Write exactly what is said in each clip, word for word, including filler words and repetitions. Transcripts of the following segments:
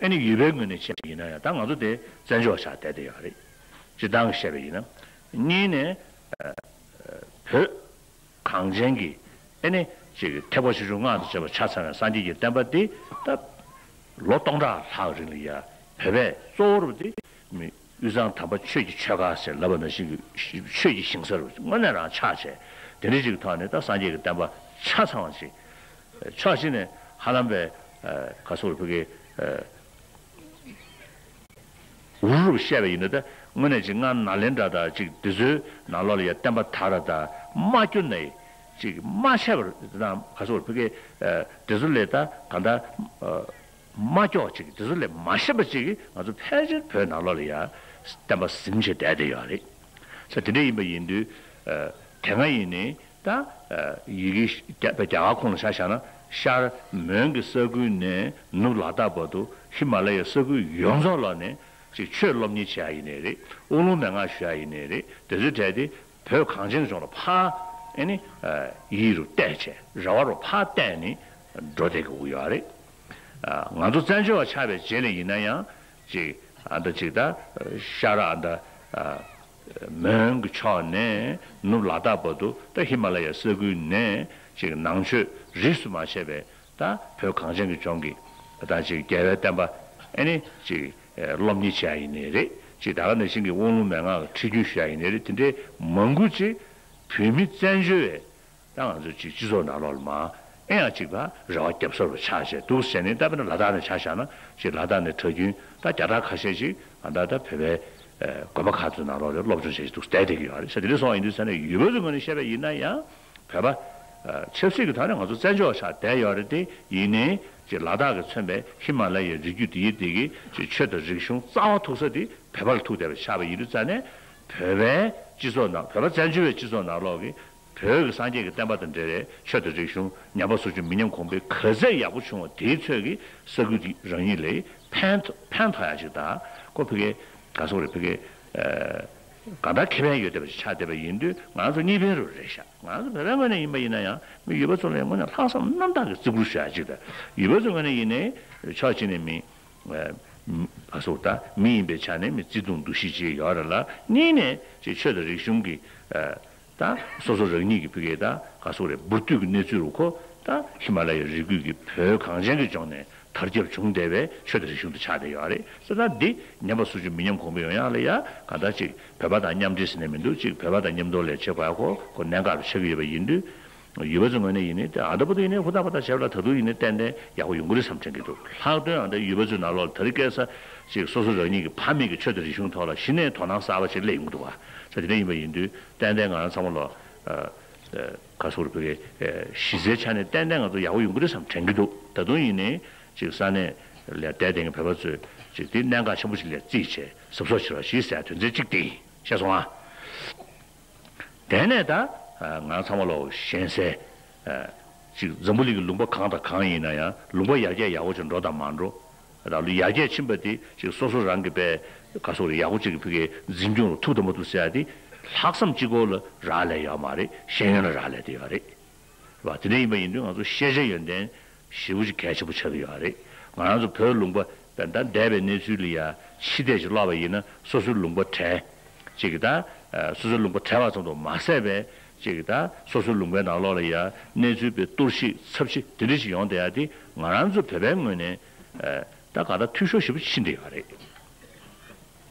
ཨ་ནི་ཡུལ་པའི་ངོས་ནས་བཤད་པ་ཡིན་ན་ཡང་ད་ང་ཚོ་དེ་བཙན་བྱོལ་བ་ཆགས་བསྡད་བསྡད་ཡོད་རེད། སྤྱིར་བཏང་གི་བཤད་པ་ཡིན་ན། གཉིས་ནས་བོད་གངས་ཅན་གྱི་ཨ་ནི་ཅིག་ཐེག་པ་ཆེ་ཆུང་སྔགས་དང་བཅས་པ་ཆ་ཚང་བའི་སངས་རྒྱས་ཀྱི་བསྟན་པ་འདི་ད་ལོ་སྟོང་ཕྲག་ལྷག་རིང་ལ་ཡ་བོད་པས་གཙོ་བོར་དེ་མི་དབུས་གཙང་དམ་པ་ཆོས་ཀྱི་ཆོལ་ཁ་ཟེར་ལབ་པ་ནང་བཞིན་གྱི་ཆོས་ཀྱི་ཞིང་ས་རུ་དངོས་གནས་རང་ཆགས་བྱས། དེ་འདྲ་ཅིག་གི་ཐོག་ནས་ད་སངས་རྒྱས་ཀྱི་བསྟན་པ་ཆ་ཚང་བ་ཅིག་ཕྱོགས་གཅིག་ནས་ཧ་ལམ་པའི་ག་སོགས་བོད་ཀྱི། འུར་རུབ་བཤད་པ་ཡིན་ན་ད་དངོས་གནས་ཅིག་སྔར་ནཱ་ལེནྡྲ་དང་ཅིག་དེ་ཚོའི་ནང་ལོགས་ལ་ཡ་བསྟན་པ་དར་ར་དང་མ་བསྐྱུར་ནས་ཅིག་མ་བཤད་པར་དང་ག་སོགས་བོད་ཀྱི་དེ་ཚོ་ལས་ད་ག་འདྲ་མ་སྐྱོ་ཅིག་དེ་ཚོ་ལས་མ་ཤེས་པ་ཅིག་ང་ཚོ་ཕལ་ཆེར་བོད་ནང་ལོགས་ལ་ཡ་བསྟན་པ་ཟིན་བྱས་བསྡད་བསྡད་ཡོད་རེད། ས་དེ་འདྲ་ཡིན་པ་ཡིན་དུས་དེ་སྔ་ཡིན་ནའི། ད། ཡི་གེ་རྒྱ་རྒྱ་གར་ཁོངས་ལ་ཆ་བཞག་ན་ཤར་མོན་གྱི་ས་ཁུལ་ནས་ནུབ་ལ་དྭགས་བར་དུ་ཧི་མ་ལ་ཡའི་ས་ཁུལ་ཡོངས་རྫོགས་ལ་ནས་ཅིག་ཆོས་སློབ་གཉེར་བྱེད་ཡ་ཡིན་ནའི་རེད། དབུགས་ལུང་མན་ངག་ཞུ་ཡ་ཡིན་ནའི་རེད། དེ་ཚོའི་གྲས་དེ་བོད་གངས་ཅན་གྱི་ལྗོངས་ལ་ཕར་ཨེ་ནི་ཡིད་རུ་གཏད་བྱས་ར་བ་རུ་ཕར་གཏད་ནས་འགྲོ་བསྡད་དགོས་ཀྱི་ཡོད་རེད། ང་ཚོ་བཙན་བྱོལ་བ་ཆགས་པའི་རྗེས་ལ་ཡིན་ན་ཡང་ཅིག་ཨ་ད་ཅིག་ད་ཤར་ཨ་ད། མོན་གྱི་ཕྱོགས་ནས་ནུབ་ལ་དྭགས་བར་དུ་ད་ཧི་མ་ལ་ཡའི་ས་ཁུལ་ནས་ཅིག་ནང་ཆོས་རིས་སུ་མ་ཆད་པའི་ད་བོད་གངས་ཅན་གྱི་ལྗོངས་ཀྱི་ད་ཅིག་རྒྱལ་བའི་བསྟན་པ་ཨེ་ནི་ཅིག་སློབ་གཉེར་བྱེད་ཡ་ཡིན་ནའི་རེད། ཅིག་ད་ག་ནང་བཞིན་གྱི་དབུགས་ལུང་མན་ངག་གི་ཁྲིད་རྒྱུན་ཞུ་ཡ་ཡིན་ནའི་རེད། དེ་འདྲའི་མང་པོ་ཅིག་བོད་མི་བཙན་བྱོལ་བའི་ད་ང་ཚོ་ཅིག་སྤྱི་ཚོགས་ནང་ལོགས་ལ་མ་ཨེ་ཡང་ཅིག་ད་རེ་བ་བརྒྱབ་ས་རུ་ཆགས་བྱས་འདུག་ཟེར་ནས། ད་དཔེར་ན་ལ་དྭགས་ནས་ཆ་བཞག་ན་ཅིག་ལ་དྭགས་ནས་གྲྭ་རྒྱུན་ད་བརྒྱ་ཕྲག་ཁ་ཤས་ཅིག་ང་ད་ད་བོད་པའི་དགོན་པ་ཁག་ཚོའི་ནང་ལོགས་ལ་སློབ་སྦྱོང་བྱས་ཅིག་འདུག་བསྡད་བསྡད་ཀྱི་ཡོད་རེད་ཟེར། དེ་འདྲ་སོང་ཡིན་དུས་ས་ནས་ཡུལ་པ་ཚོའི་ངོས་ནས་བཤད་པ་ཡིན་ན་ཡང་བོད་པ་ཆབ་སྲིད་ཀྱི་ཐོག་ནས་ང་ཚོ་བཙན་བྱོལ་བ་ཆགས་བསྡད་ཡོད་རེད། དེ་ཡིན་ནའི་ཅིག་ལ་དྭགས་ཀྱིས་མཚོན་པའི་ཧི་མ་ལ་ཡའི་རི་རྒྱུད་དེའི་དེ་གི་ཅིག་ཆོས་དང་རིག་གཞུང་རྩ་བ་ཐུག་ས་དེ་བོད་པ་ལ་ཐུག་བསྡད་པ་ཆགས་པ་ཡིན་དུས་ས་ནས་བོད་པའི་སྤྱི་ཚོགས་ནང་བོད་པ་བཙན་བྱོལ་བའི་སྤྱི་ཚོགས་ནང་ལོགས་ཀྱི་བོད་ཀྱི་སངས་རྒྱས་ཀྱི་བསྟན་པ་དང་འབྲེལ་བའི་ཆོས་དང་རིག་གཞུང་ཉམས་པ་སོར་ཆུད་མི་ཉམས་གོང་འཕེལ་ག་ཚད་ཡག་པོ་བྱུང་བ་དེའི་ཚོད་ཀྱིས་ས་ཁུལ་འདི་རང་ཉིད་ལ་ཕན་ཐོགས་ཕན་ཐོགས་ཡ་ཅིག་དང་། ཁོ་ཕ་གི་ག་སོགས་རེད། ཕ་གི་གང་ལྟར་ཁེ་ཕན་ཡོད་བསྡད་པ་ཞིག་ཆགས་བསྡད་པ་ཡིན་དུས་ང་ཚོ་གཉིས་ཕན་རུ་རེད་ཤག་ང་ཚོ་བོད་པའི་ངོས་ནས་ཡིན་པ་ཡིན་ན་ཡང་མི་ཡུལ་པ་ཚོ་ལ་ཡང་དངོས་གནས་ལྷག་བསམ་རྣམ་དག་གིས་བརྩི་བཀུར་ཞུ་ཡ་ཅིག་དང་། ཡུལ་པ་ཚོའི་ངོས་ནས་ཡིན་ནའི་ཕྱོགས་གཅིག་ནས་མི་ག་སོགས་ད་མི་ཡིན་པའི་ཆ་ནས་མི་བརྩེ་དུང་འདུ་ཤེས་ཅིག་ཡོད་རེད་ལ། གཉིས་ནས་ཅིག་ཆོས་དང་རིག་གཞུང་གི་ད་སོ་སོ་རང་ཉིད་ཀྱི་ཕ་གི་ད་ག་སོགས་རེད། འབུར་དོད་ཀྱི་གནས་ཚུལ་རུ་ཁོ་ད་ཧི་མ་ལ་ཡའི་རི་རྒྱུད་ཀྱི་བོད་གངས་ཅན་གྱི་ལྗོངས་ནས་དར་ཁྱབ་བྱུང་བསྡད་པའི་ཆོས་དང་རིག་གཞུང་དེ་ཆགས་བསྡད་ཡོད་རེད་ཟེར། ད་འདི་ཉམས་པ་སོར་ཆུད་མི་ཉམས་གོང་འཕེལ་ཡོང་ཡག་ལ་ཡ་གང་ལྟར་ཅིག་བོད་པ་དང་མཉམ་འབྲེལ་ཟེར་ནས་མི་འདུག་ཅིག་བོད་པ་དང་མཉམ་དུ་ལས་བྱེད་དགོས་ཡ་ཁོ་ཁོ་གནད་འགག་རུ་ཆགས་ཀྱི་ཡོད་པ་ཡིན་དུས། ཡུལ་པ་ཚོའི་ངོས་ནས་ཡིན་ནའི་ཨ་ད་བར་དུ་ཡིན་ནའི་ཧུར་ཐག་པ་ཐག་བྱས་པ་ལ་ད་དུང་ཡིན་ནའི་ཏན་ཏན་ཡག་པོ་ཡོང་གི་རེད་བསམ་དྲན་གྱི་འདུག་ལྷག་དོན་ཨ་ད་ཡུལ་པ་ཚོའི་ནང་ལོགས་ལ་ད་རེས་སྐལ་བཟང་ཅིག་སོ་སོ་རང་ཉིད་ཀྱི་ཕ་མེས་ཀྱི་ཆོས་དང་རིག་གཞུང་ཐོག་ལ་གཞི་ནས་དོ་སྣང་གསར་པ་ཞིག་སླེབས་ཡོང་གི་འདུག་བ། ད་དེ་འདྲ་ཡིན་པ་ཡིན་དུས་ཏན་ཏན་ང་རང་ཚང་མ་ལོ། ག་སོགས་རེད། ཕ་གི་གཞི་རྩའི་ཆ་ནས་ཏན་ཏན་ང་ཚོ་ཡག་པོ་ཡོང་གི་རེད་བསམ་དྲན་གྱི་འདུག་ད་དུང་ཡིན་ནའི་ཅིག་ས་གནས་ལ་བསྡད་བསྡད་མཁན་བོད་པ་ཚོས་ཅིག་དེ་གནད་འགག་ཆེན་པོ་ཞིག་ལ་བརྩིས་བྱས་གཟབ་གཟབ་བྱེད་རོགས་ཞེས་ཟེར་དོན་ཚན་གཅིག་དེ་ཡིན། ཤེས་སོང་ཨ། དེ་ནས་ད་ང་ཚང་མ་ལོ་གཞན་སའི་ཅིག་འཛམ་བུ་གླིང་གི་ལུང་པ་གང་དང་གང་ཡིན་ན་ཡང་ལུང་པ་ཡར་རྒྱས་ཡག་པོ་ཅིག་འགྲོ་དང་མ་འགྲོ། ད་ལོ་ཡར་རྒྱས་ཕྱིན་པ་དེ་ཅིག་སོ་སོ་རང་གི་པའི་ག་སོགས་རེད། ཡག་པོ་ཅིག་གི་ཕ་གི་འཛིན་སྐྱོང་ལ་ཐུབ་དང་མ་ཐུབ་ཟེར་ཡ་དེ་ལྷག་བསམ་གཅིག་པོ་ལ་རག་ལས་ཡོད་མ་རེད། ཤེས་ཡོན་ལ་རག་ལས་དེ་ཡོད་རེད། བ། དེ་འདྲ་ཡིན་པ་ཡིན་དུས་ང་ཚོ་ཤེས་བྱ་ཡོན་ཏན་ཞེ་པོ་ཅིག་གལ་ཆེན་པོ་ཆགས་ཀྱི་ཡོད་རེད། ང་རང་ཚོ་བོད་ལུང་པ་ད་ལྟ་འདས་པའི་གནས་ཚུལ་ལ་ཡ་ཕྱི་བལྟས་ཅིག་ཀློག་པ་ཡིན་ན་སོ་སོའི་ལུང་པ་བྲལ་ཅིག་གི་ད་སོ་སོའི་ལུང་པ་བྲལ་བ་ཙམ་དུ་མ་ཟད་པའི་ཅིག་གི་ད་སོ་སོའི་ལུང་པའི་ནང་ལོགས་ལ་ཡ་གནས་ཚུལ་པའི་གཏོར་བཤིག་ཚབས་ཆེ་དེ་འདྲ་ཞིག་ཡོང་བསྡད་ཡ་དེ་ང་རང་ཚོ་བོད་པའི་ངོས་ནས་ད་ག་ད་འཐུས་ཤོར་ཞེ་པོ་ཕྱིན་བསྡད་ཡོད་རེད།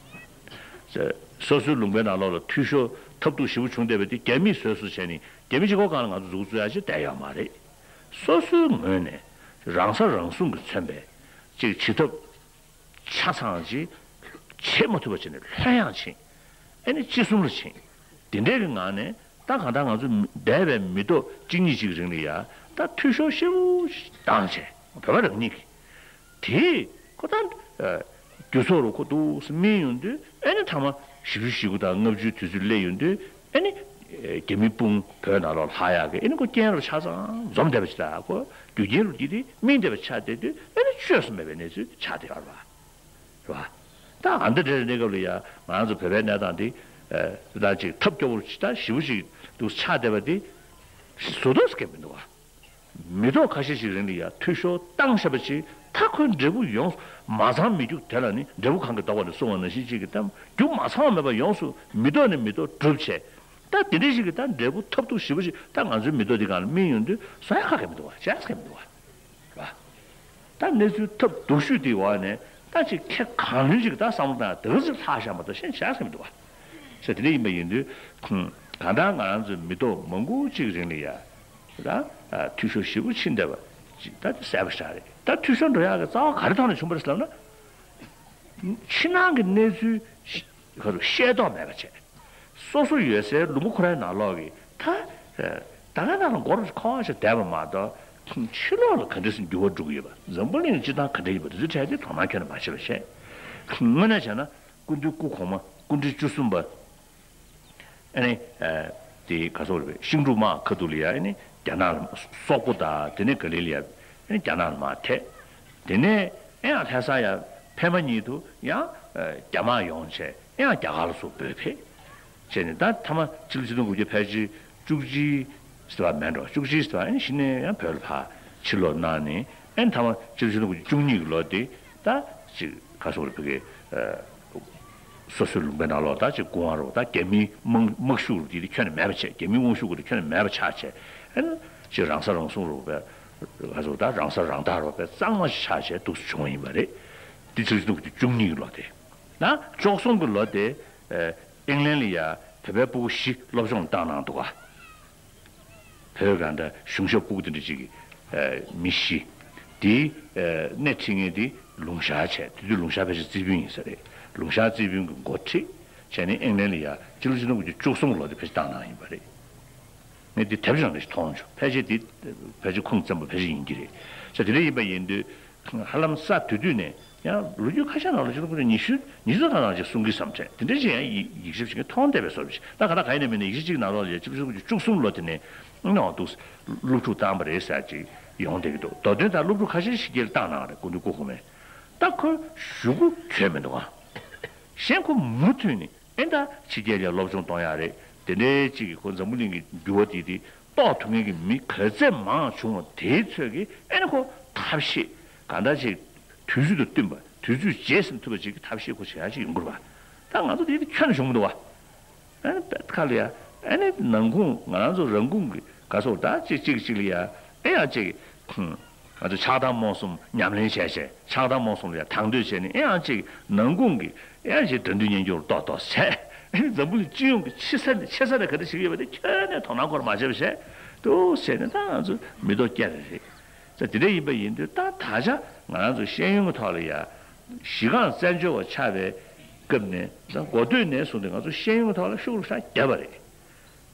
སོ་སོའི་ལུང་པའི་ནང་ལོགས་ལ་འཐུས་ཤོར་ཐབས་སྡུག་ཞེ་པོ་བྱུང་བསྡད་པ་དེ་རྒྱ་མིས་བཟོས་སུ་བྱས་ནས་རྒྱ་མི་གཅིག་པོ་སྒང་ལ་ང་ཚོ་མཛུབ་གུ་བཙུགས་ཡ་ཅིག་བསྡད་ཡོད་མ་རེད། སོ་སོའི་ངོས་ནས་རང་ས་རང་སྲུང་གིས་མཚོན་པའི་ཅིག་བྱེད་ཐབས་ཆ་ཚང་ཅིག་བྱེད་མ་ཐུབ་པ་བྱས་ནས་ལྷོད་ཡངས་ཕྱིན། ཨ་ནི་ཅི་གསུང་རུ་ཕྱིན། དེ་འདྲའི་གི་ངང་ནས་ད་གང་ལྟར་ང་ཚོ་འདས་པའི་མི་ཐོག་གཅིག་གཉིས་ཅིག་རིང་ལ་ཡ་ད་འཐུས་ཤོར་ཞེ་པོ་བཏང་བྱས་བོད་པ་རང་ཉིད་ཀྱིས། དེས་ཁོ་ད་རྒྱུ་ཚོགས་རུ་ཁོ་འདུག་སེ་སྨིན་ཡོང་དུས་ཨ་ནི་མཐའ་མ་བཞི་བཅུ་ཞེ་དགུ་དང་ལྔ་བཅུའི་དུས་ཚོད་སླེབས་ཡོང་དུས་ཨ་ནི་རྒྱ་མི་དཔུང་བོད་ནང་ལོགས་ལྷག་ཡག་གི་ཨ་ནི་ཁོ་རྐྱེན་རུ་ཆ་ཚང་འཛོམས་བསྡད་པ་ཞིག་དང་ཁོ་རྒྱུ་རྐྱེན་རུ་དེ་དེ་སྨིན་བསྡད་པ་ཆགས་བསྡད་དུས་ཨ་ནི་བཅོས་སུ་མེད་པའི་གནས་ཚུལ་ཆགས་བསྡད་ཡོད་རེད་བ། རེད་བ། ད་ཨ་འདི་འདྲའི་གནས་སྐབས་ལ་ཡ་ང་རང་ཚོ་བོད་པའི་གནས་སྟངས་འདི་ད་ཅིག་ཐབས་སྐྱོ་བོ་ཅིག་ད་ཞེ་པོ་ཅིག་འདུག་ཆགས་བསྡད་པ་འདི་བཟོ་ཐུབ་ཀྱི་མི་འདུག་བ། མི་ཐོག་ཁ་ཤས་ཤིག་རིང་ལ་ཡ་འཐུས་ཤོར་བཏང་བཞག་པ་ཅིག་ད་ཁོའི་འབྲས་བུ་ཡོངས་སུ་མ་ཚང་མི་རྒྱུ་དེ་ལ་ནི་འབྲས་བུ་གང་གིས་ལྡོག་པ་ནས་གསུངས་པ་ནང་བཞིན་ཅིག་གི་གཏམ་རྒྱུ་མ་ཚང་བ་མེད་པ་ཡོངས་སུ་མི་ཐོག་ནས་མི་ཐོག་གྲུབ་བྱས། ད་དེ་འདྲ་ཞིག་གི་ད་འབྲས་བུ་ཐབས་སྡུག་ཞེ་པོ་ཞིག་ད་ང་ཚོའི་མི་ཐོག་འདི་སྒང་ལ་སྨིན་ཡོང་དུས་བཟོ་ཡ་ཁག་གི་མི་འདུག་བ། བྱ་ཡ་ཁག་གི་མི་འདུག་བ། རེད་བ། ད་གནས་ཚུལ་ཐབས་སྡུག་ཤོས་དེའི་འོག་ནས་ད་ཅིག་ཁྱེད་གང་ལོན་ཅིག་ད་བསམ་བློ་བཏང་ཡ་དེ་ག་ཅིག་ལྷག་བཞག་མ་གཏོགས་གཞན་བྱ་ཡ་ཁག་གི་མི་འདུག་བ། ཟེར་དེ་འདྲ་ཡིན་པ་ཡིན་དུས་གང་ལྟར་ང་རང་ཚོའི་མི་ཐོག་མང་པོ་ཅིག་རིང་ལ་ཡ་ད་འཐུས་ཤོར་ཞེ་པོ་ཕྱིན་བསྡད་པ་ཅིག་ད་དེ་གསལ་པོ་ཞིག་རེད། ད་འཐུས་ཤོར་འགྲོ་ཡག་གི་རྩ་བ་ག་རེ་ཐོག་ནས་བྱུང་བ་རེད་ཟེར་ལབ་ན། ཕྱི་ནང་གི་གནས་ཚུལ་ཤ- ཤེས་རྟོགས་མེད་པ་བྱས། སོ་སོ་ཡོད་སའི་ལུང་པ་ཁོ་རའི་ནང་ལོགས་ཀྱི་ད་ད་ག་ནང་ལ་མགོ་རུ་ཁ་བ་ཞིག་བསྡད་པ་མ་གཏོགས་ཕྱི་ལོགས་ལ་ག་འདྲ་སེ་འགྱུར་བ་འགྲོ་གི་ཡོད་པ། འཛམ་བུ་གླིང་གི་སྤྱི་བཏང་ག་འདྲ་ཡིན་པ་དེ་ཚོའི་གྲས་དེ་དོ་སྣང་ཁྱོན་ནས་མ་བྱེད་པ་བྱས། དངོས་གནས་བྱས་ན་སྐུ་མདུན་སྐུ་གོང་མ་སྐུ་ཕྲེང་བཅུ་གསུམ་པ། ཨ་ནི། དེ་ག་སོགས་རེད་པས། ཤིང་འབྲུག་དམག་ཁ་ཐུག་ལ་ཡ་ཨ་ནི་རྒྱ་ནག་ལ་སོག་པོ་དང་དེ་ནས་ག་ལེ་ལ་ཡ་ཨ་ནི་རྒྱ་ནག་ལ་དམག་ཐེག་དེ་ནས་ཨེ་ཡང་ལྷ་ས་ཡ་ཕལ་མ་ཉིད་དུ་ཡང་རྒྱ་དམག་ཡོང་བྱས་ཨེ་ཡང་རྒྱ་གར་ལ་སོགས་འབོད་ཕེབས་བྱས་ནས། ད་མཐའ་མ་ཕྱི་ལོ་ཆིག་སྟོང་དགུ་བརྒྱ་ཕལ་ཆེར་བཅུ་གཅིག་ཟེར་བ་མེད་འགྲོ། བཅུ་གཅིག་ཟེར་བ་ཨེ་ནི་གཞི་ནས་ཡང་བོད་ལ་ཕར་ཕྱིར་ལོག་གནང་ནས་ཨེ་ནི་མཐའ་མ་ཕྱི་ལོ་ཆིག་སྟོང་དགུ་བརྒྱ་བཅུ་གཉིས་ཀྱི་ལོ་དེ་ད་ཅིག་ག་སོགས་རེད་བོད་ཀྱི། སོ་སོའི་ལུང་པའི་ནང་ལོགས་ད་ཅིག་སྐུ་དབང་རུ་ད་རྒྱ་མིའི་དམག་དམག་ཤུགས་རུ་དེ་དེ་ཁྱོན་ནས་མེད་པ་བྱས། རྒྱ་མིའི་དབང་ཤུགས་རུ་དེ་ཁྱོན་ནས་མེད་པ་ཆགས་བྱས། ཨ་ནི་ཅིག་རང་ས་རང་སྲུང་རུ་བས་ག་ཚོད་ད་རང་ས་རང་བདག་རུ་བས་གཙང་མ་ཆགས་བྱས་འདུག་སེ་བྱུང་བ་ཡིན་པ་རེད། འདི་ཚོ་ཚོ་བཅུ་གཉིས་ཀྱི་ལོ་དེ། ན་བཅུ་གསུམ་གྱི་ལོ་དེ་ཨིང་ལན་ལ་ཡ་བོད་པའི་སྤུ་གུ་བཞི་སློབ་སྦྱོང་བཏང་གནང་འདུག་ག་བོད་ག་འདྲ་གཞུང་ཞབས་སྤུ་གུ་དེ་འདྲ་ཅིག་གི་མི་བཞི། དེའི་སྣེ་ཁྲིད་མཁན་དེ་ལུང་ཤར་བྱས། དེ་དུས་ལུང་ཤར་ཕལ་ཆེར་རྩིས་དཔོན་ཡིན་ས་རེད། ལུང་ཤར་རྩིས་དཔོན་གྱི་འགོ་ཁྲིད་བྱས་ནས་ཨིང་ལན་ལ་ཡ་སྤྱི་ལོ་ཆིག་སྟོང་དགུ་བརྒྱ་བཅུ་གསུམ་ལོ་དེ་ཕལ་ཆེར་བཏང་གནང་ཡིན་པ་རེད། ངས་དེ་དེབ་ཅིག་ནང་ལ་ཞིག་མཐོང་བྱུང་། ཕལ་ཆེར་དེ་ཕལ་ཆེར་ཁུངས་བཙན་པོ་ཕལ་ཆེར་ཡིན་གྱི་རེད། ས་དེ་འདྲ་ཡིན་པ་ཡིན་དུས། ཧ་ལམ་ས་དེ་དུས་ནས་ཡང་ལོ་རྒྱུས་ཁ་ཤས་ནང་ལ་ཅི་ལོ་ཉི་ཤུ་ཉི་ཤུ་ཙམ་ནང་ཅིག་གསུང་གི་བསམ་དྲན་དེ་འདྲ་ཅིག་ཡང་ཡིག་ཡིག་ཆ་ཞིག་མཐོང་བསྡད་པའི་བཟོ་ཞིག་ད་ག་ད་ག་ཡིན་ནའི་མིན་ནའི་ཡིག་ཆ་གཅིག་ནང་ལོགས་ལ་ཡ་ཅི་ལོ་བཅུ་གསུམ་ལོ་དེ་ནས་ནང་འདུག་སློབ་ཕྲུག་བཏང་པ་རེད་ཟེར་ཅིག་ཡོང་བསྡད་ཀྱི་འདུག་མདོ་དོན་དག་སློབ་ཕྲུག་ཁ་ཤས་ཤིག་སྐྱེལ་བཏང་གནང་རེད། སྐུ་མདུན་སྐུ་གོང་མས། ད་ཁོ་གཞུག་གུ་གྱོན་མི་འདུག་ཨ། གཞན་ཁོ་མུ་མཐུད་ནས། ཨེ་ད་ཕྱི་རྒྱལ་ལ་སློབ་སྦྱོང་གཏོང་ཡག་རེད། དེ་འདྲའི་གཅིག་གིས་ཁོ་འཛམ་བུ་གླིང་གི་འགྱུར་བ་དེ་དེ་རྟོགས་ཐུབ་མཁན་གྱི་མི་ག་ཚད་མང་བྱུང་བ་དེའི་ཚོད་ཀྱིས་ཨེ་ནི་ཁོ་ཐབས་ཤེས་གང་འདྲ་ཅིག་དུས་ཚོད་དང་བསྟུན་པ་དུས་ཚོད་རྗེས་ཟིན་ཐུབ་པ་ཅིག་གི་ཐབས་ཤེས་ཁོ་བྱེད་ཡག་ཅིག་ཡོང་གི་རེད་པ། ད་ང་ཚོ་དེ་དེ་ཁྱོན་ནས་བྱུང་མི་འདུག་བ། ཨེ་ནི་ཁ་ལ་ཡ་ཨེ་ནི་ནང་ཁུངས་ང་རང་ཚོ་རང་ཁུངས་ཀྱི་ག་སོགས་ད་གཅིག་གཅིག་གཅིག་ལ་ཡ་ཨེ་ཡ་གཅིག་ང་ཚོ་ཆགས་སྡང་རྨོངས་གསུམ་ཉམས་ལེན་བྱས་བྱས་ཆགས་སྡང་རྨོངས་གསུམ་ལ་ཡང་དང་དོད་བྱས་ནས་ཨེ་ཡང་ཅིག་ནང་ཁུངས་ཀྱི་ཨེ་ཡང་ཅིག་དགྲ་འདུལ་གཉེན་སྐྱོང་ལ་ཏོག་ཏོག་བྱས། ཨེ་འཛམ་བུ་གླིང་སྤྱི་ཡོངས་ཀྱི་ཆེ་ས་ནས་ཆེ་ས་ནས་ག་འདྲ་བྱེད་ཀྱི་ཡོད་པ་དེ་ཁྱོན་ནས་དོ་སྣང་སྐོར་མ་བྱས་པ་བྱས་འདུག་བྱས་ནས་ད་ང་ཚོ་མི་ཐོག་བསྐྱལ་རེ་རེད། ད་དེ་འདྲ་ཡིན་པ་ཡིན་དུས་ད་ད་ཆ་ང་རང་ཚོ་ཤེས་ཡོན་གྱི་ཐོག་ལ་ཡ་གཞི་རྐང་བཙན་བྱོལ་བ་ཆགས་པའི་སྐབས་ནས་ད་འགོ་སྟོད་ནས་བཟུང་སྟེ་ང་ཚོ་ཤེས་ཡོན་གྱི་ཐོག་ལ་ཤུགས་རུ་ཤ་བརྒྱབ་པ་རེད།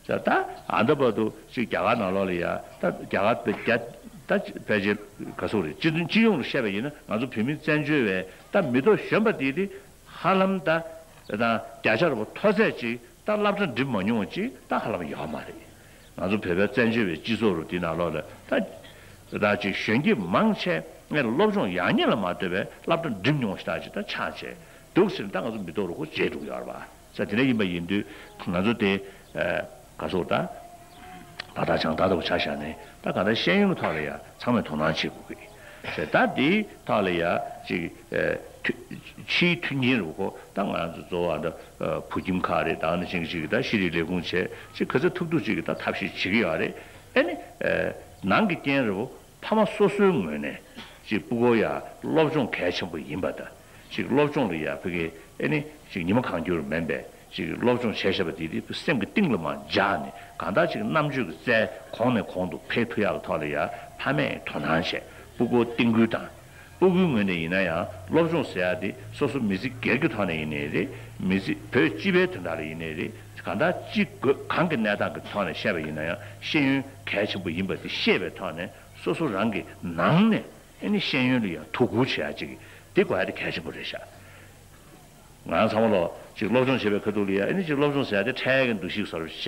ད་ད་ཨ་འདྲ་བར་དུ་ཅིག་རྒྱ་གར་ནང་ལོགས་ལ་ཡ་ད་རྒྱ་གར་བོད་རྒྱ་ད་ཕལ་ཆེར་ག་སོག་རེད། སྤྱི་དོན་སྤྱི་ཡོངས་ལ་བཤད་པ་ཡིན་ན་ང་ཚོ་བོད་མི་བཙན་བྱོལ་བའི་ད་མི་ཐོག་གཞོན་པ་དེ་དེ་ཧ་ལམ་ད་ད་བརྒྱ་ཆ་རེ་བ་མཐོ་ཚད་ཅིག་ད་སློབ་གྲྭ་འགྲིམ་མ་མྱོང་བ་ཅིག་ད་ཧ་ལམ་ཡོད་མ་རེད། ང་ཚོ་བོད་པའི་བཙན་བྱོལ་བའི་སྤྱི་ཚོགས་རུ་དེ་ནང་ལོགས་ལ་ད་ད་ཅིག་གཞོན་སྐྱེས་མང་ཆེ་ངས་སློབ་སྦྱོང་ཡག་ཉེས་ལ་མ་ལྟོས་པའི་སློབ་གྲྭ་འགྲིམ་མྱོང་བ་ཞིག་ད་ཅིག་ད་ཆགས་བྱས་འདུག་ཟེར་ན་ད་ང་ཚོ་མི་ཐོག་རུ་ཁོ་བརྗེད་འགྲོ་གི་ཡོད་རེད་པ། ས་དེ་འདྲ་ཡིན་པ་ཡིན་དུས་ང་ཚོ་དེ་ག་སོག་ད་བར་ཐག་བྱང་ཐག་ལྟ་བུ་ཆ་བཞག་ནས་ད་ག་ད་ཤེས་ཡོན་གྱི་ཐོག་ལ་ཡ་ཚང་མས་དོ་སྣང་བྱེད་དགོས་ཀྱི་ཟེར། ད་དེའི་ཐོག་ལ་ཡ་ཅིག་ཕྱིའི་མཐུན་རྐྱེན་རུ་ཁོ་ད་ང་ཚོ་གཙོ་བོ་ད་བོད་ཁྱིམ་ཁག་རེད། ད་ནི་ཅིག་ཅིག་ད་ཤེས་རིག་ལས་ཁུངས་བྱས་ཅིག་ག་ཚོད་ཐུབ་ཐུབ་ཅིག་ད་ཐབས་ཤེས་བྱེད་ཀྱི་ཡོད་རེད། ཨེ་ནི་ནང་གི་རྐྱེན་རུ་ཕ་མ་སོ་སོའི་ངོས་ནས་ཅིག་སྤུ་གུ་ཡ་སློབ་སྦྱོང་གལ་ཆེན་པོ་ཡིན་པ་དང་། ཅིག་སློབ་སྦྱོང་ལ་ཡ་ཕ་གི་ཨེ་ནི་ཅིག་ཉི་མ་གང་འགྱུར་མིན་པས་ཅིག་སློབ་སྦྱོང་བྱས་བཞག་པ་དེ་དེ་སེམས་ཀྱི་གཏིང་ལ་མར་འཇགས་ནས་གང་ལྟར་ཅིག་རྣམ་དཔྱོད་ཀྱི་རྩལ་གོང་ནས་གོང་དུ་འཕེལ་ཐུབ་ཡག་གི་ཐོག་ལ་ཡ་ཕ་མས་དོ་སྣང་བྱས་སྤུ་གུར་བསྟུན་སྐུལ་དང་། སྤུ་གུའི་ངོས་ནས་ཡིན་ན་ཡང་སློབ་སྦྱོང་ཟེར་ཡག་དེ་སོ་སོ་མི་ཚེ་སྒེར་གྱི་ཐོག་ནས་ཡིན་ནའི་རེད། མི་ཚེ་བོད་སྤྱི་པའི་དོན་དག་ལ་ཡིན་ནའི་རེད། གང་ལྟར་ཅི་དགོས་གང་གི་གནས་སྟངས་ཀྱི་ཐོག་ནས་བཤད་པ་ཡིན་ན་ཡང་ཤེས་ཡོན་གལ་ཆེན་པོ་ཡིན་པ་དེ་ཤེས་པའི་ཐོག་ནས་སོ་སོ་རང་གི་ནང་ནས་ཨེ་ནི་ཤེས་ཡོན་ལ་ཡང་དོ་ཁུར་བྱེད་ཡ་ཅིག་དེ་དགོས་ཡ་དེ་གལ་ཆེན་པོ་རེད་ཤག་ང་ཚང་མ་ལོ་ཅིག་སློབ་སྦྱོང་བྱེད་པའི་ཁ་ཐུག་ལ་ཡ་ཨེ་ནི་ཅིག་སློབ་སྦྱོང་ཟེར་ཡ་དེ་འཕྲལ་གྱི་འདུ་ཤེས་བཟོ་འདྲ་བྱས་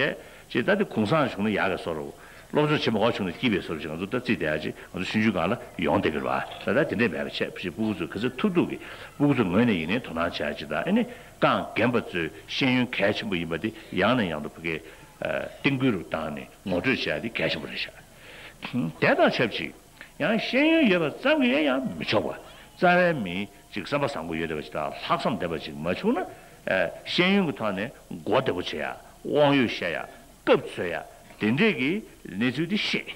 ཅིག་ད་དེ་གུང་སེང་བྱུང་ན་ཡག་གི་བཟོ་འདྲ། སློབ་སྦྱོང་བྱེད་མ་དགོས་བྱུང་ན་སྐྱིད་པའི་བཟོ་འདྲ་ཅིག་ང་ཚོ་ད་རྩིས་བསྡད་ཡ་ཅིག་ང་ཚོ་ཆུང་ཆུང་སྒང་ལ་ཡོང་བསྡད་ཀྱི་རེད་བ། ད་ད་དེ་འདྲས་མེད་པ་བྱས་ཕྱི་སྤུ་གུ་ཚོས་ག་ཚོད་ཐུབ་ཐུབ་ཀྱིས་སྤུ་གུ་ཚོའི་ངོས་ནས་ཡིན་ནའི་དོ་སྣང་བྱེད་ཡ་ཅིག་དང་ཨེ་ནི་རྐང་རྒན་པ་ཚོའི་ཤེས་ཡོན་གལ་ཆེན་པོ་ཡིན་པ་དེ་ཡང་ནས་ཡང་དུ་ཕ་གིའི་རྟིང་སྐུལ་རུ་བཏང་ནས་ངོ་སྤྲོད་བྱེད་ཡ་དེ་གལ་ཆེན་པོ་རེད་ཤག་དེ་དང་ཆབས་ཅིག་ཡང་ཤེས་ཡོན་ཡོད་པ་ཙམ་གྱིས་ཡང་མི་ཆོག་པ། རྩ་བའི་མི་ཅིག་བསམ་པ་བཟང་པོ་ཡོད་བསྡད་པ་ཅིག་དང་ལྷག་བསམ་ལྡན་པ་ཅིག་མ་བྱུང་ན། ཨ། ཤེས་ཡོན་གྱི་ཐོག་ནས་མགོ་བདེ་པོ་བྱེད་ཡ། དབང་ཡོད་བཤད་ཡ། སྐབས་འཚོལ་ཡ། དེ་འདྲས་ཀྱི་གནས་ཚུལ་དེ་ཤེས།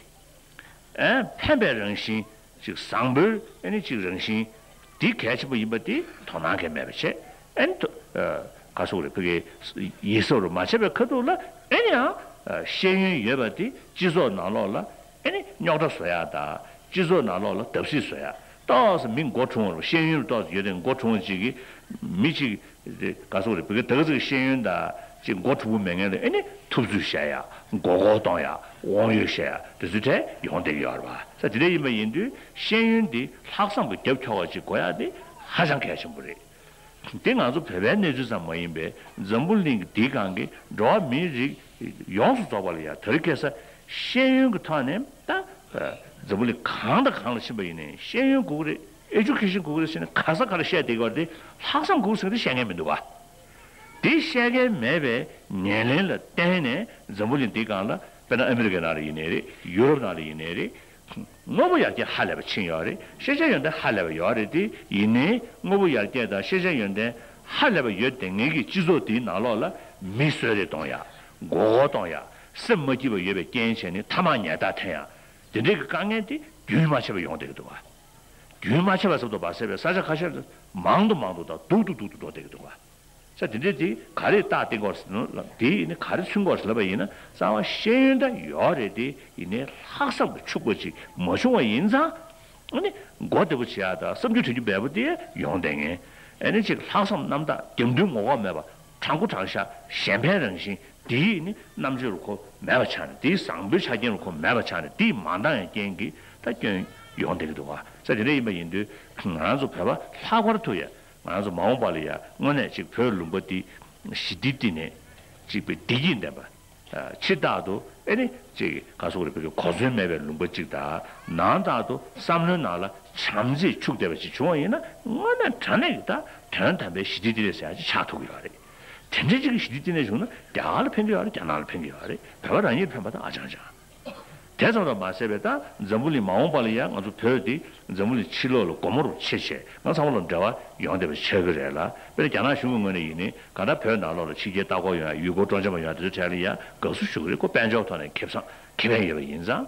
ཨ། ཕན་པའི་རང་བཞིན་ཅིག་བཟང་པོའི་ཨ་ནི་ཅིག་རང་བཞིན་དེ་གལ་ཆེན་པོ་ཡིན་པ་དེ་དོ་སྣང་གང་ཡང་མེད་པ་བྱས། ཨ་ནི་ཐོ་ཨ། ག་སོག་རེད། ཕ་གིའི་ཡིད་གཟབ་རུ་མ་བྱས་པའི་ཁ་ཐུག་ལ་ཨ་ནི་ཡང་ཨ། ཤེས་ཡོན་ཡོད་པ་དེ་སྤྱི་ཚོགས་ནང་ལོགས་ལ་ཨ་ནི་རྙོག་དྲ་བཟོ་ཡ་དང་། སྤྱི་ཚོགས་ནང་ལོགས་ལ་བརྡབ་གསིག་བཟོ་ཡ། ཏོག་ཙམ་མི་མགོ་ཁྲུང་བ། ཤེས་ཡོན་ཏོག་ཙམ་ཡོད་དེ་མགོ་ཁྲུང་བ་ཅིག་གིས་མི་ཅིག་དེ་ག་སོག་རེད། བོད་སྐད་ད་ག་ཚོད་ཤེས་ཡོན་དང་ཅིག་མགོ་གྲུང་པོ་མེད་མཁན་ལ་ཨེ་ནི་ཐུབ་ཚོད་བཤད་ཡ། མགོ་སྐོར་གཏོང་ཡ། དབང་ཡོད་བཤད་ཡ། དེ་ཚོའི་གྲས་ཡོང་བསྡད་ཀྱི་ཡོད་རེད་པ། ས་དེ་འདྲ་ཡིན་པ་ཡིན་དུས་ཤེས་ཡོན་འདི་ལྷག་བསམ་གྱི་རྒྱབ་འཁྱོག་པ་ཅིག་དགོས་ཡ་དེ་ཧ་ཅང་གལ་ཆེན་པོ་རེད། དེ་ང་ཚོ་བོད་པའི་གནས་ཚུལ་ཙམ་མ་ཡིན་པའི་འཛམ་བུ་གླིང་གི་འདིའི་སྒང་གི་འགྲོ་བ་མིའི་རིགས་ཡོངས་སུ་རྫོགས་པ་ལ་ཡ་དེ་རིང་ཁ་སང་ཤེས་ཡོན་གྱི་ཐོག་ནས་ད་འཛམ་བུ་གླིང་གང་དང་གང་ལ་ཕྱིན་པ་ཡིན་ནའི་ཤེས་ཡོན་དགོས་ཀྱི་རེད། ཨེ་ཌུ་ཀེ་ཤན་དགོས་ཀྱི་རེད་ཟེར་ནས་ག་ས་ག་ལ་བཤད་བསྡད་ཀྱི་ཡོད་རེད་དེ། ལྷག་བསམ་དགོས་ཟེར་ནས་བཤད་མཁན་མི་འདུག་པ། དེ་བཤད་མཁན་མེད་པའི་ཉེར་ལེན་ལ་བརྟེན་ནས་འཛམ་བུ་གླིང་འདིའི་སྒང་ལ་དཔེར་ན་ཨ་མི་རི་ཀའི་ནང་ལ་ཡིན་ནའི་རེད། ཡུ་རོབ་ནང་ལ་ཡིན་ནའི་རེད། དངོས་པོ་ཡར་རྒྱས་ཧ་ལས་པ་ཕྱིན་ཡོད་རེད། ཤེས་བྱ་ཡོན་ཏན་ཧ་ལས་པ་ཡོད་རེད་དེ། ཡིན་ནའི་དངོས་པོ་ཡར་རྒྱས་དང་ཤེས་བྱ་ཡོན་ཏན་ཧ་ལས་པ་ཡོད་བསྡད་མཁན་གྱི་སྤྱི་ཚོགས་དེའི་ནང་ལོགས་ལ་མི་གསོད་རེས་གཏོང་ཡ། མགོ་སྐོར་གཏོང་ཡ། སེམས་མ་སྐྱིད་པ་ཡོད་པའི་རྐྱེན་བྱས་ནས་ཐ་མག་ཉལ་ཐ་འཐེན་ཡ། དེ་འདྲའི་གི་དཀའ་ངལ་དེ་རྒྱུན་མ་ཆད་པ་ཡོང་བསྡད་ཀྱི་འདུག་ག་རྒྱུན་མ་ཆད་པ་ཟེར་དུས་བ་ཟེར་བའི་ས་ཆ་ཁ་ཤས་ལ་མང་དུ་མང་དུ་དང་སྡུག་ཏུ་སྡུག་ཏུ་འགྲོ་བསྡད་ཀྱི་འདུག་ག་ས་དེ་འདྲའི་དེ་ག་རེ་རྟགས་བསྟན་དགོས་ཟེར་ན་ལ། དེ་ཡིན་ན་ག་རེ་མཚོན་དགོས་ཟེར་ལབ་པ་ཡིན་ན། རྩ་བ་ཤེས་ཡོན་ད་ཡོད་རེད་དེ། ཡིན་ནའི་ལྷག་བསམ་གྱིས་ཕྱུག་པ་ཅིག་མ་བྱུང་བ་ཡིན་ཙང་། ཨ་ནི་མགོ་བདེ་པོ་བྱེད་ཡག་དང་བསམ་རྒྱུ་དྲན་རྒྱུ་འབེལ་པོ་དེ་ཡོང་བསྡད་མཁན། ཨ་ནི་ཅིག་ལྷག་བསམ་རྣམ་དག་རྒྱབ་མདུན་ངོ་ལྐོག་མེད་པ། དྲང་པོ་དྲང་བཞག་གཞན་ཕན་རང་བཞིན་དེའི་ནི་རྣམ་དཔྱོད་རུ་ཁོ་མེད་པ་ཆགས་ནས། དེའི་བཟང་པོའི་ཆ་རྐྱེན་རུ་ཁོ་མེད་པ་ཆགས་ནས། དེའི་མ་འདང་བའི་རྐྱེན་གྱིས་ད་སྐྱོན་ཡོང་བསྡད་ཀྱི་འདུག་ག་ས་དེ་འདྲ་ཡིན་པ་ཡིན་དུས་ང་རང་ཚོ་བོད་པ་ལྷག་པར་དུ་ཡ། ང་རང་ཚོ་མ་འོངས་པ་ལ་ཡ་དངོས་གནས་ཅིག་བོད་ལུང་པ་འདི་ཞི་བདེའི་གཏིང་ནས་ཅིག་པའི་བདེ་སྐྱིད་ལྡན་པ། ཕྱི་ལྟར་དུ་ཨེ་ནི་ཅིག་ག་སོག་རེ་བོད་ཀྱི་གོ་མཚོན་མེད་པའི་ལུང་པ་ཅིག་དང་། ནང་ལྟར་དུ་བསམ་བློའི་ནང་ལ་བྱམས་བརྩེས་ཕྱུག་བསྡད་པ་ཅིག་བྱུང་བ་ཡིན་ན། དངོས་གནས་དྲང་གནས་ཀྱི་ད་དོན་དམ་པའི་ཞི་བདེའི་གཏིང་ནས་ཟེར་ཡག་ཅིག་ཆགས་ཐུབ་ཀྱི་ཡོད་རེད། དེ་འདྲའི་ཅིག་གི་ཞི་བདེའི་གཏིང་ནས་བྱུང་ན་རྒྱ་གར་ལ་ཕན་གྱི་ཡོད་རེད། རྒྱ་ནག་ལ་ཕན་གྱི་ཡོད་རེད། བོད་པ་རང་ཉིད་ཕན་པ་དང་ཨ་ཅང་ཅང་། དེ་ཙམ་དུ་མ་ཟད་པའི་ད་འཛམ་བུ་གླིང་མ་འོངས་པ་ལ་ཡང་ང་ཚོ་བོད་འདི་འཛམ་བུ་གླིང་ཕྱི་ལོགས་ལ་སྒོ་མོ་རུ་ཕྱེ་བྱས་ང་ཚང་མ་ལ་འབྲེལ་བ་ཡོང་བསྡད་པ་ཆགས་ཀྱི་རེད་ལ། དཔེར་ན་རྒྱ་ནག་གཞུང་གི་ངོས་ནས་ཡིན་ནའི་གང་ལྟར་བོད་ནང་ལོགས་ལ་ཕྱི་རྒྱལ་ལྟ་སྐོར་ཡོང་ཡ། ཡུལ་སྐོར་སྤྲོ་འཆམ་ཡོང་ཡ། དེ་ཚོའི་གྲས་ལ་ཡ་དགའ་བསུ་ཞུ་གི་རེད། ཁོ་དཔལ་འབྱོར་ཐོག་ནས་ཁེ་བཟང་ཁེ་ཕན་ཡོད་པ་ཡིན་ཙང་།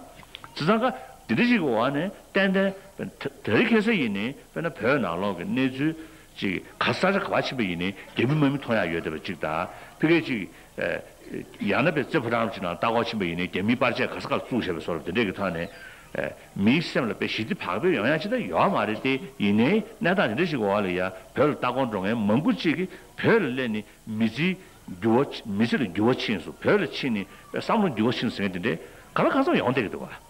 བྱས་ཙང་ཀ་འདི་འདྲ་ཞིག་གི་འོག་ནས་ཏན་ཏན་དེ་རིང་ཁ་སང་ཡིན་ནའི་དཔེར་ན་བོད་ནང་ལོགས་ཀྱི་གནས་ཚུལ་ཅིག་ག་ས་ཆ་ག་པར་ཕྱིན་པ་ཡིན་ནའི་རྒྱ་མི་དམག་མི་མཐོང་ཡ་ཡོད་བསྡད་པ་ཅིག་དང་། ཕ་གི་ཅིག་ཡང་ན་པའི་རྩེ་ཕོ་བྲང་ཅིག་ནང་ལྟ་སྐོར་ཕྱིན་པ་ཡིན་ནའི་རྒྱ་མིའི་པར་ཆས་ག་ས་ག་ལ་བཙུགས་བཞག་པའི་བཟོ་འདྲ་དེ་འདྲས་ཀྱི་ཐོག་ནས། མིའི་སེམས་ལ་དཔེ་ཞི་བདེ་བག་ཕེབས་ཡོང་ཡ་ཅིག་ད་ཡོད་མ་རེད་དེ། ཡིན་ནའི་གནས་སྟངས་དེ་འདྲ་ཞིག་གི་འོག་ལ་ཡ་བོད་ལ་ལྟ་སྐོར་འགྲོ་མཁན་མང་པོ་ཅིག་གིས་བོད་ལ་སླེབས་ནས་མི་ཚེའི་འགྱུར་བ། མི་ཚེ་ལ་འགྱུར་བ་ཕྱིན་སོང་། བོད་ལ་ཕྱིན་ནས་བསམ་བློ་འགྱུར་བ་ཕྱིན་སོང་ཟེར་མཁན་དེ་འདྲས་ག་ལ་གང་འཚམ་ཡོང་བསྡད་ཀྱི་འདུག་ག་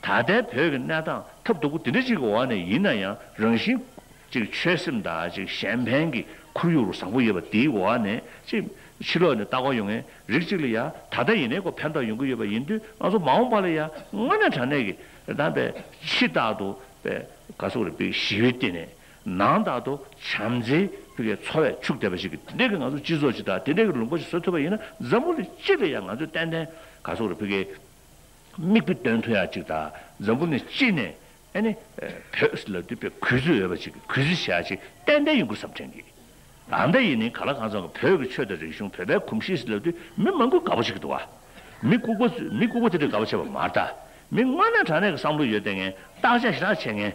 ད་ལྟའི་བོད་ཀྱི་གནས་སྟངས་ཐབས་སྡུག་པོ་དེ་འདྲ་ཅིག་གི་འོག་ནས་ཡིན་ན་ཡང་། རང་བཞིན་ཅིག་ཆོད་སེམས་དང་ཅིག་གཞན་ཕན་གྱི་ཁོར་ཡུག་རུ་བཟང་པོ་ཡོད་པ་དེའི་འོག་ནས་ཅིག་ཕྱི་ལོགས་ནས་ལྟ་སྐོར་ཡོང་མཁན་རིགས་གཅིག་ལ་ཡ་ད་ལྟ་ཡིན་ནའི་ཁོ་ཕན་ཐོགས་ཡོང་གི་ཡོད་པ་ཡིན་དུས། ང་ཚོ་མ་འོངས་པ་ལ་ཡ་དངོས་གནས་དྲང་གནས་ཀྱི་ད་དཔེ་ཕྱི་ལྟར་དུ་དཔེ་ག་སོག་རེ་བོད་ཞི་བའི་སྟེང་ནས། ནང་ལྟར་དུ་བྱམས་བརྩེའི་ཕ་གིའི་འཚོ་བས་ཕྱུག་བསྡད་པ་ཞིག་གི་དེ་འདྲའི་གི་ང་ཚོ་སྤྱི་ཚོགས་ཅིག་དང་། དེ་འདྲའི་གི་ལུང་པ་ཞིག་བཟོ་ཐུབ་པ་ཡིན་ན། འཛམ་བུ་གླིང་སྤྱི་ལ་ཡང་ང་ཚོས་ཏན་ཏན་ག་སོག་རེ་བོད་ཀྱི་མིག་དཔེ་སྟོན་ཐུབ་ཡག་ཅིག་དང་། འཛམ་བུ་གླིང་སྤྱི་ནས་ཨ་ནི་བོད་ཟེར་ལབ་དུས་དཔེ་གུས་བརྩི་ཡོད་པ་ཅིག་གི་གུས་བརྩི་བྱེད་ཡག་ཅིག་ཏན་ཏན་ཡོང་གི་བསམ་དྲན་གི། ད་ལྟ་ཡིན་ནའི་ག་ལ་གང་འཚམ་གི་བོད་ཀྱི་ཆོས་དང་རིག་གཞུང་། བོད་པའི་གོམས་གཤིས་ཟེར་ལབ་དུས་མི་མང་པོས་དགའ་པོ་བྱེད་ཀྱི་འདུག་བ། མི་ལྐུགས་པ། མི་ལྐུགས་པ་དེ་འདྲས་དགའ་པོ་བྱེད་པ་མ་རེད་ད། མི་དངོས་གནས་དྲང་གནས་ཀྱི་བསམ་བློ་ཡོད་བསྡད་མཁན། བརྟག་དཔྱད་ཞེ་དྲག་བྱེད་མཁན།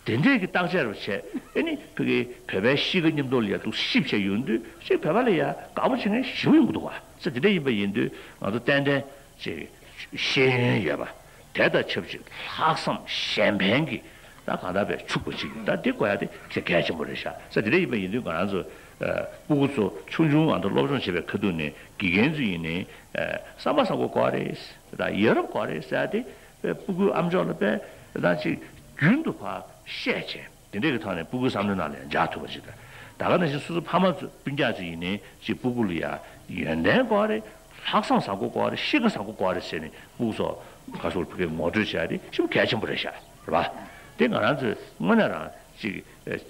དེ་འདྲས་ཀྱི་བརྟག་དཔྱད་རུ་བྱས། ཨེ་ནི་ཕ་གི་བོད་པའི་གཤིས་ཀ་མཉམ་དུ་ལ་ཡ་འདུག་ཞིབ་བྱས་ཡོང་དུས་ཅིག་བོད་པ་ལ་ཡ་དགའ་པོ་བྱེད་མཁན་ཞེ་པོ་ཡོང་གི་འདུག་བ། ས་དེ་འདྲས་ཡིན་པ་ཡིན་དུས་ང་ཚོ་ཏན་ཏན་ཅིག་ཤེས་ཡོན་ཡོད་པ། དེ་དང་ཆབས་ཅིག་ལྷག་བསམ་གཞན་ཕན་གྱི་ད་གང་ལྟར་བས་ཕྱུག་པོ་ཅིག་ད་འདི་དགོས་ཡ་དེ་ཆེས་གལ་ཆེན་པོ་རེད་ཤག། ས་དེ་འདྲ་ཡིན་པ་ཡིན་དུས་ང་རང་ཚོ་ཨ་སྤུ་གུ་ཚོ་ཆུང་ཆུང་ང་ཚོ་སློབ་སྦྱོང་བྱེད་པའི་ཁ་ཐུག་ནས་དགེ་རྒན་ཚོ་ཡིན་ནའི་ཨ་བསམ་པ་བཟང་པོ་དགོས་རེད། ད་ཡ་རབས་དགོས་རེད་ཟེར་ཡ་དེ་དཔེ་སྤུ་གུའི་ཨམ་ཅོག་ལ་དཔེ་ད་ཅིག་རྒྱུན་དུ་ཕར་བཤད་བྱས། དེ་འདྲའི་གི་ཐོག་ནས་སྤུ་གུའི་བསམ་བློའི་ནང་ལ་ཡང་འཇགས་ཐུབ་པ་ཞིག་དང་། ད་ག་ནང་བཞིན་སོ་སོ་ཕ་མ་ཚོ་སྤུན་ཀྱག་ཚོ་ཡིན་ནའི་ཅིག་སྤུ་གུ་ལ་ཡ་ཡོན་ཏན་དགོས་རེད། ལྷག་བསམ་བཟང་པོ་དགོས་རེད། གཤིས་ཀ་བཟང་པོ་དགོས་རེད་ཟེར་ནས་སྤུ་གུ་ཚོ་ག་སོགས་ཕ་གིར་ངོ་སྤྲོད་བྱས་ཏེ་ཞེ་པོ་གལ་ཆེན་པོ་རེད་ཤག། རེད་པ། དེ་ང་རང་ཚོས་དངོས་གནས་རང་ཅིག་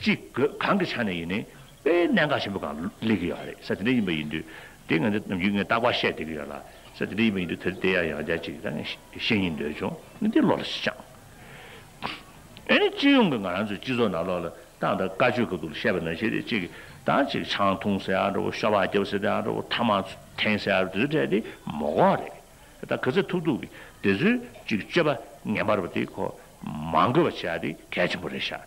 ཅིག་དགོས་གང་གི་ཆ་ནས་ཡིན་ནའི་དཔེ་གནད་འགག་ཆེན་པོ་གང་སླེབས་ཀྱི་ཡོད་རེད་ས། དེ་འདྲ་ཡིན་པ་ཡིན་དུས་དེ་ང་ཚོ་ནམ་རྒྱུན་ངས་རྟག་པར་བཤད་བསྡད་ཀྱི་ཡོད་ལ། ས་དེ་འདྲ་ཡིན་པ་ཡིན་དུས་དེར་དེ་ཡང་ཡང་བསྐྱར་ཅིག་ད་ངས་ཤེས་སྙིང་འདོད་བྱུང་། ནི་འདི་བློ་ལ་ཞིག་བཅངས། ཨེ་ནི་སྤྱི་ཡོངས་ཀྱི་ང་རང་ཚོའི་སྤྱི་ཚོགས་ནང་ལོགས་ལ་ཏང་དང་བཀའ་ཆོས་ཁ་ཐུག་ལ་བཤད་པ་ནང་བཞིན་རེད། ཅིག་ད་ཅིག་ཆང་འཐུང་ཟེར་ཡག་འདྲ་བོ། ཤོ་སྦག་རྒྱབ་ཟེར་ཡག་འདྲ་བོ། ཐ་མག་འཐེན་ཟེར་ཡག་འདྲ་བོ་དེ་ཚོ་གྲས་དེ་མ་དགོས་རེད། ད་ག་ཚོད་ཐུབ་ཐུབ་ཀྱིས་དེ་ཚོའི་ཅིག་སྤྱོད་པ་ངན་པ་རེད་པ་དེ་ཁོ་མ་དགོས་པ་བྱེད་ཡག་དེ་གལ་ཆེན་པོ་རེད་ཤག་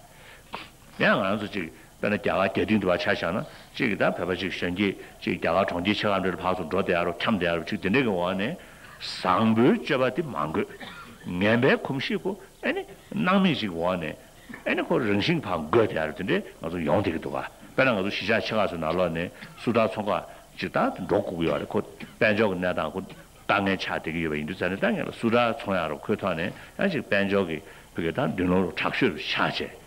ཡང་ང་ཚོ་ཅིག་དཔེར་ན་རྒྱ་གར་རྒྱ་སྟེང་དུ་བ་ཆ་བཞག་ན་ཅིག་ད་བོད་པ་ཅིག་གཞོན་སྐྱེས་ཅིག་རྒྱ་གར་གྲོང་ཁྱེར་ཆེ་ཁག་འདྲ་ལ་ཕར་ཚུར་འགྲོ་བསྡད་ཡག་རོ། འཁྱམས་བསྡད་ཡག་རོ། ཅིག་དེ་འདྲ་གི་འོག་ནས་བཟང་པོའི་སྤྱོད་པ་དེ་མ་འགོས། ངན་པའི་གོམས་གཤིས་ཁོ་ཨེ་ནི་སྣང་མེད་ཅིག་འོག་ནས་ཨེ་ནི་ཁོ་རང་བཞིན་ཕར་འགོས་བསྡད་ཡག་རོ། དེ་འདྲ་ང་ཚོ་ཡོང་བསྡད་ཀྱི་འདུག་ག་དཔེར་ན་ང་ཚོ་གཞིས་ཆགས་ཆེ་ཁག་ཚོའི་ནང་ལོགས་ནས་སུ་ཊར་འཚོང་ཁག་ཅིག་ད་འགྲོ་དགོས་ཀྱི་ཡོད་རེད། ཁོ་དཔལ་འབྱོར་གྱི་གནས་སྟངས་ཁོ་དཀའ་ངལ་ཆགས་བསྡད་ཀྱི་ཡོད་པ་ཡིན་དུས་ཙང་ནས། ད་ངས་ལ་སུ་ཊར་འཚོང་ཡག་རོ། ཁོའི་ཐོག་ནས་ཡང་ཅིག་དཔལ་འབྱོར་གྱི་བོད་ཀྱི་ད་མདུན་ལམ་རོ་དྲག་ཤོས་རུ་ཆགས་བྱས།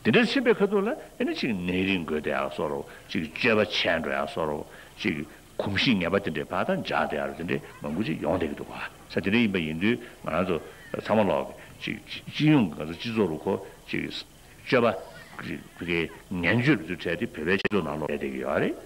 དེ་འདྲ་ཕྱིན་པའི་ཁ་ཐུག་ལ་ཨེ་ནི་ཅིག་ནད་རིགས་འགོས་བསྡད་ཡག་བཟོ་འདྲ་བོ། ཅིག་སྤྱོད་པ་ཆད་འགྲོ་ཡག་བཟོ་འདྲ་བོ། ཅིག་གོམས་གཤིས་ངན་པ་དེ་འདྲའི་བར་དང་འཇགས་བསྡད་ཡག་དེ་འདྲའི་མང་པོ་ཅིག་ཡོང་བསྡད་ཀྱི་འདུག་ག་ས་དེ་འདྲ་ཡིན་པ་ཡིན་དུས་ང་རང་ཚོ་ཚང་མ་ལོག་ཅིག་སྤྱི་ཡོངས་ཀྱི་ང་ཚོ་སྤྱི་ཚོགས་རུ་ཁོ་ཅིག་སྤྱོད་པ་ཅིག་ངན་སྤྱོད་དེ་ཚོའི་གྲས་དེ་བོད་པའི་སྤྱི་ཚོགས་ནང་ལོགས་བསྡད་བསྡད་ཀྱི་ཡོད་རེད།